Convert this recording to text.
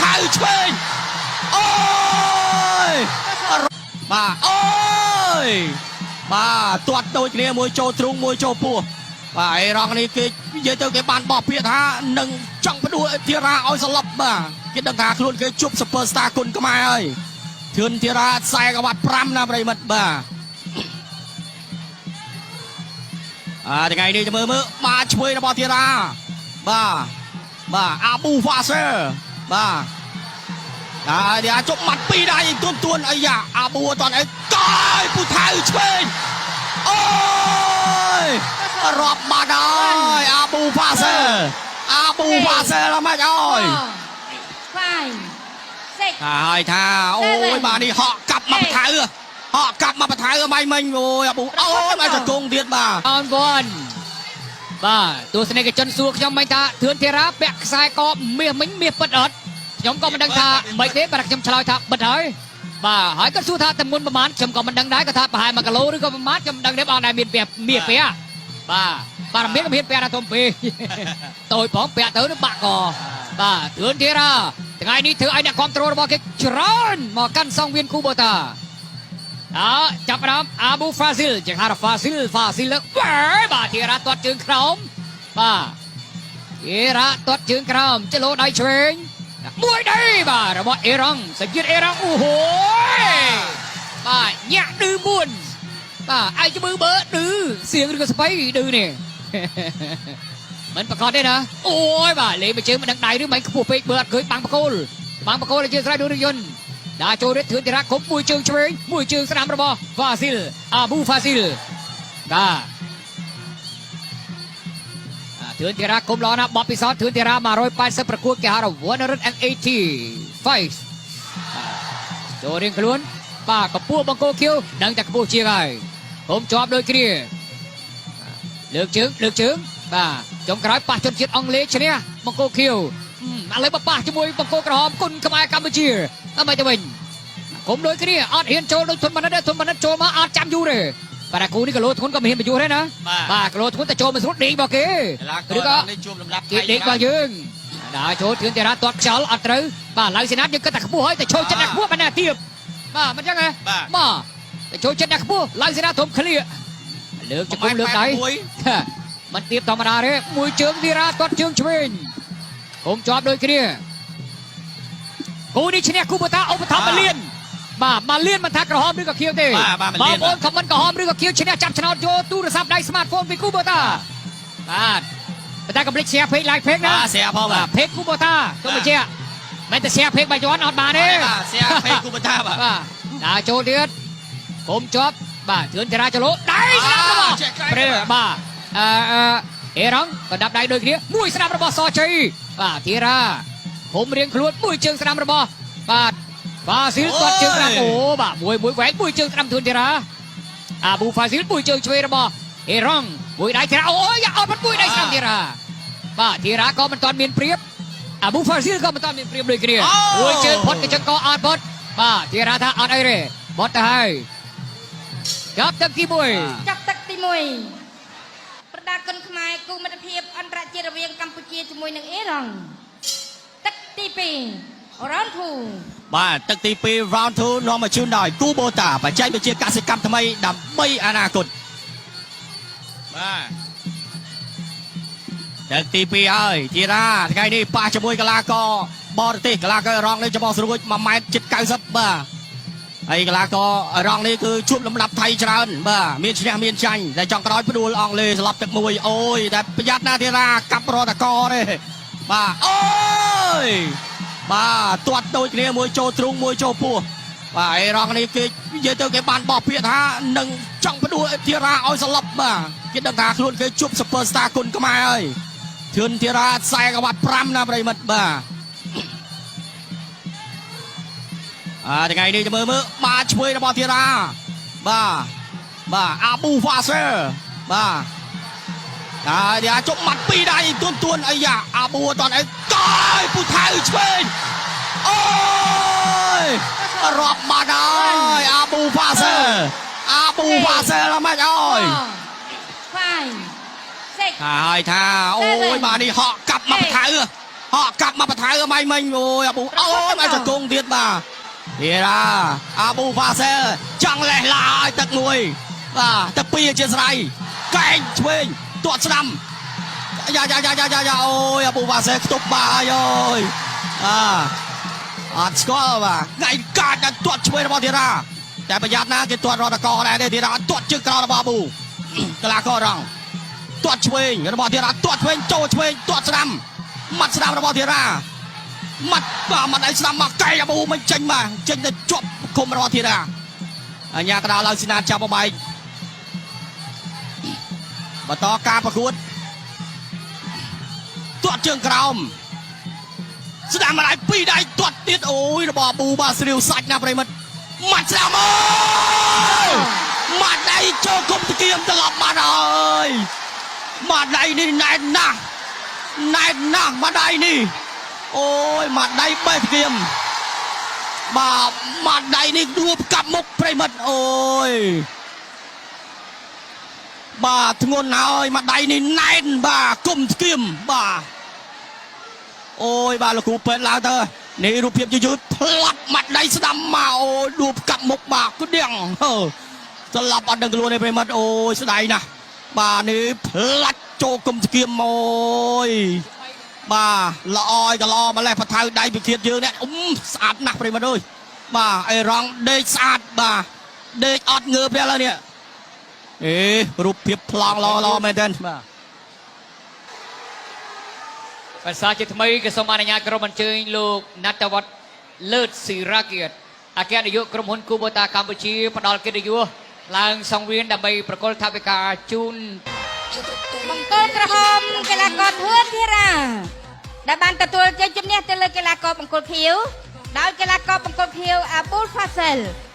ថៅឆ្វេងអូយបាទអូយបាទទាត់ដូចគ្នាមួយចូលទ្រូងមួយចូលពោះបាទអេរ៉ង់នេះគេនិយាយទៅគេបានបោះពាក្យថានឹងចង់ផ្ដួលធីរ៉ាឲ្យសន្លប់បាទគេដឹងថាខ្លួនគេជប់ super star គុណខ្មែរហើយធឿនធីរ៉ាខ្សែក្បាត់5ណាប្រិមិត្តបាទអាថ្ងៃនេះទៅមើលមើលបាទឆ្វេងរបស់ធីរ៉ាបាទបាទអាប៊ូហ្វាសឺបាទ ហើយអាជប់មាត់ពីរដៃទួនទួនអាយ៉ាអាប៊ូអត់អីកាយពូថៅឆ្វេងអូយរាប់បាត់ហើយអាប៊ូហ្វាសឺអាប៊ូហ្វាសឺឡើងមកអើយ 5 6 ថាហើយថាអូយបាទនេះហក់កាប់មកបថៅហក់កាប់មកបថៅអមៃមិញអូយអាប៊ូអូយមកចង្គង់ទៀតបាទ អនវ៉ាន់បាទទស្សនិកជនសួរខ្ញុំមិនថាធឿនធីរ៉ាពាក់ខ្សែកមាសមិញមាសពិតអត់ខ្ញុំក៏មិនដឹងថាមិនទេបាទខ្ញុំឆ្លើយថាបិទហើយបាទហើយគាត់សួរថាទម្ងន់ប្រហែលខ្ញុំក៏មិនដឹងដែរគាត់ថាប្រហែល1គីឡូឬក៏ប្រហែលខ្ញុំមិនដឹងទេបងដែរមានពាក់មាសពាក់បាទបាទមានក៏មានពាក់ដែរធំពេកតូចផងពាក់ទៅនឹងបាក់កបាទធឿនធីរ៉ាថ្ងៃនេះធ្វើឲ្យអ្នកគ្រប់គ្រងរបស់គេច្រើនមកកាន់សង្វៀនគូបូតា អើចាប់ផ្ដើមអាប៊ូហ្វាស៊ីលជាហៅថាហ្វាស៊ីលហ្វាស៊ីលលើកវ៉េបាទធីរ៉ាទាត់ជើងក្រោមបាទធីរ៉ាទាត់ជើងក្រោមចលោដៃឆ្វេងមួយដៃបាទរបស់អេរ៉ង់សញ្ជាតិអេរ៉ង់អូហូយបាទញាក់ឌឺមួនបាទឯងជំឺបើឌឺសៀងឬក៏ស្បៃឌឺនេះ មិនប្រកាសទេណាអូយបាទលេងមួយជើងមិនដឹងដៃឬមិនខ្ពស់ពេកបើអត់ឃើញបាំងបកគោលបាំងបកគោលអធិស្ឋានដូចយន្ត ដើរចូលទៀតធឿនធីរ៉ាគ្រប់មួយជើងឆ្វេងមួយជើងស្ដាំរបស់ហ្វាស៊ីលអាប៊ូហ្វាស៊ីលបាទអាធឿនធីរ៉ាគុំល្អណាស់បបពិសោធន៍ធឿនធីរ៉ា180ប្រកួតគេហៅថា185បាទចូលរៀងខ្លួនបាទកម្ពស់បង្គោលខៀវដឹងតែកម្ពស់ជាងហើយគុំជាប់ដូចគ្នាលើកជើងលើកជើងបាទចុងក្រោយប៉ះជនជាតិអង់គ្លេសឈ្នះបង្គោលខៀវឥឡូវបើប៉ះជាមួយបង្គោលក្រហមគុណខ្មែរកម្ពុជាអត់មិនទៅវិញ គុំដូចគ្នាអត់ហ៊ានចូលដូចធនបណ្ឌិតទេធនបណ្ឌិតចូលមកអត់ចាំយូរទេបាទគូនេះគីឡូធ្ងន់ក៏មិនហ៊ានបញ្យុះទេណាបាទគីឡូធ្ងន់តែចូលមិនស្រួលដេករបស់គេ កីឡាករ ឬក៏ នេះជួបលំដាប់ គេដេករបស់យើងដើរចូលធឿនទេរ៉ាទាត់ខ្យល់អត់ត្រូវបាទឡៅសេណាតយើងគិតតែខ្ពស់ហើយតែចូលចិត្តតែខ្ពស់បានណាទៀបបាទមិនចឹងហ៎បាទតែចូលចិត្តតែខ្ពស់ឡៅសេណាតធំឃ្លៀលើកជង្គង់លើកដៃ មិនទៀបធម្មតាទេមួយជើងធីរ៉ាទាត់ជើងឆ្វេងគុំជាប់ដូចគ្នាគូនេះឈ្នះគូបតាឧបត្ថម្ភមកលៀនបាទមកលៀនមិនថាក្រហមឬក៏ខៀវទេបងប្អូនខមមិនក្រហមឬក៏ខៀវឈ្នះចាប់ឆ្នោតយកទូរស័ព្ទដៃ smartphone ពីគូបតាបាទប៉ុន្តែកុំភ្លេច share page like page ណា បាទស្រាផង បាទ បាទ page គូបតាសូមបញ្ជាក់មិនតែ share page បាយ័នអត់បានទេ បាទស្រាពេកគូបតាបាទ បាទដើរចូលទៀតគុំជាប់បាទធឿនធីរ៉ាចលោដៃស្ដាំរបស់ ព្រេបាទអឺអឺអេរ៉ង់ក៏ដាប់ដៃដូចគ្នាមួយស្ដាំរបស់សជ័យបាទធីរ៉ាហុំរៀងខ្លួនមួយជើងស្ដាំរបស់បាទហ្វាស៊ីលទាត់ជើងស្ដាំអូបាទមួយមួយវែងមួយជើងស្ដាំធឿនធីរ៉ាអាប៊ូហ្វាស៊ីលមួយជើងឆ្វេងរបស់អេរ៉ង់មួយដៃធីរ៉ាអូយអត់ផុតមួយដៃស្ដាំធីរ៉ាបាទធីរ៉ាក៏មិនទាន់មានព្រៀបអាប៊ូហ្វាស៊ីលក៏មិនទាន់មានព្រៀបដូចគ្នាមួយជើងផុតកញ្ចឹងកអត់ផុតបាទធីរ៉ាថាអត់អីទេបត់ទៅហើយចាប់ទឹកទី1 ចាប់ទឹកទី1ប្រដាគុណខ្មែរគូមិត្តភាពអន្តរជាតិរវាងកម្ពុជាជាមួយនឹងអ៊ីរ៉ង់ទឹកទី2 round 2 បាទទឹកទី2 round 2នាំមកជូនដោយគូបូតាបច្ចេកវិទ្យាកសិកម្មថ្មីដើម្បីអនាគតបាទទឹកទី2ហើយធីរ៉ាថ្ងៃនេះប៉ះជាមួយកីឡាករបរទេសកីឡាករអេរ៉ង់នេះច្បងស្រួច1ម៉ែត្រជិត90បាទហើយកីឡាករអេរ៉ង់នេះគឺជួបលំដាប់ថៃច្រើនបាទមានឈ្នះមានចាញ់តែចុងក្រោយផ្ដួលអង់គ្លេសស្លាប់ទឹកមួយអូយតែប្រយ័ត្នណាធីរ៉ាកាប់រតកទេបាទអូយ បាទទាត់ដូចគ្នាមួយចូលទ្រូងមួយចូលពោះបាទអេរ៉ង់នេះគេនិយាយទៅគេបានបោះពាក្យថានឹងចង់ផ្ដួលធីរ៉ាឲ្យសន្លប់បាទគេដឹងថាខ្លួនគេជប់ super star គុណខ្មែរហើយធឿនធីរ៉ាខ្សែក្បាត់5ណាប្រិមិត្តបាទអាថ្ងៃនេះទៅមើលមើលបាទឆ្វេងរបស់ធីរ៉ាបាទបាទអាប៊ូហ្វាសឺបាទហើយអាជប់មាត់ពីរដៃទួនទួនអាយ៉ាអាប៊ូអត់អីកាយពូថៅឆ្វេងអូយរាប់បាត់ហើយអាប៊ូហ្វាសឺអាប៊ូហ្វាសឺឡើងមកអើយ 5 6 ថាហើយថាអូយបាទនេះហក់កាប់មកបថៅ ហក់កាប់មកបថៅអមៃមិញអូយអាប៊ូអូយមកចង្គង់ទៀតបាទធីរ៉ាអាប៊ូហ្វាសែលចង់លេះឡាឲ្យទឹកមួយបាទទឹកពីរអធិស្ឋានកែងឆ្វេងទាត់ស្ដាំយ៉ាយ៉ាយ៉ាយ៉ាយ៉ាយ៉ាអូយអាប៊ូហ្វាសែលខ្ទប់បាទអូយអាអត់ស្គាល់បាទថ្ងៃកាចដល់ទាត់ឆ្វេងរបស់ធីរ៉ាតែប្រយ័ត្នណាគេទាត់រតកដែរទេធីរ៉ាទាត់ជើងក្រោយរបស់អាប៊ូកលាកររងទាត់ឆ្វេងរបស់ធីរ៉ាទាត់ឆ្វេងចូលឆ្វេងទាត់ស្ដាំម៉ាត់ស្ដាំរបស់ធីរ៉ាម៉ាត់បាទម៉ាត់ឯស្ដាំមកកែអាប៊ូមិនចេញបាទចេញទៅជាប់គុំរបស់ធីរ៉ាអញ្ញាកដាលឲ្យស៊ីណាតចាប់បបែកបន្តការប្រកួតទាត់ជើងក្រោមស្ដាំម្ដាយពីរដៃទាត់ទៀតអូយរបស់អាប៊ូបាទស្រាវសាច់ណាស់ប្រិមិត្តម៉ាត់ស្ដាំអើយម៉ាត់ដៃចូលគុំតគៀមត្រឡប់បាត់ហើយម៉ាត់ដៃនេះណែនណាស់ណែនណាស់ម៉ាត់ដៃនេះអូយម៉ាត់ដៃបេះតគៀមបាទម៉ាត់ដៃនេះដួលផ្កាប់មុខប្រិមិត្តអូយបាទធ្ងន់ហើយម៉ាត់ដៃនេះណែនបាទគុំតគៀមបាទអូយបាទលោកគ្រូពេទ្យឡើងទៅនេះរូបភាពយឺតៗផ្លាត់ម៉ាត់ដៃស្ដាំមកអូយដួលផ្កាប់មុខបាទក្ដៀងហឺស្លាប់អត់ដឹងខ្លួនទេប្រិមិត្តអូយស្ដាយណាស់បាទនេះផ្លាត់ចូលគុំស្គៀមមកអូយបាទល្អឲ្យកល្អម្លេះបថៅដៃពិឃាតយើងនេះអ៊ុំស្អាតណាស់ប្រិមិត្តអើយបាទអេរ៉ង់ដេកស្អាតបាទដេកអត់ងើបទេឥឡូវនេះអេរូបភាពប្លង់ល្អល្អមែនទែន បាទភាសាជាថ្មីក៏សូមអនុញ្ញាតក្រុមអញ្ជើញលោកណត្តវត្តលើតស៊ីរ៉ាគៀតអគ្គនាយកក្រុមហ៊ុនគូបូតាកម្ពុជាផ្ដល់កិត្តិយសឡើងសង្វៀនដើម្បីប្រគល់ថវិកាជូន បង្គោលក្រហមកីឡាករធឿនធីរ៉ាដែលបានទទួលជ័យជំនះទៅលើកីឡាករបង្គោលខៀវដោយកីឡាករបង្គោលខៀវអាប៊ូលហ្វាសែល។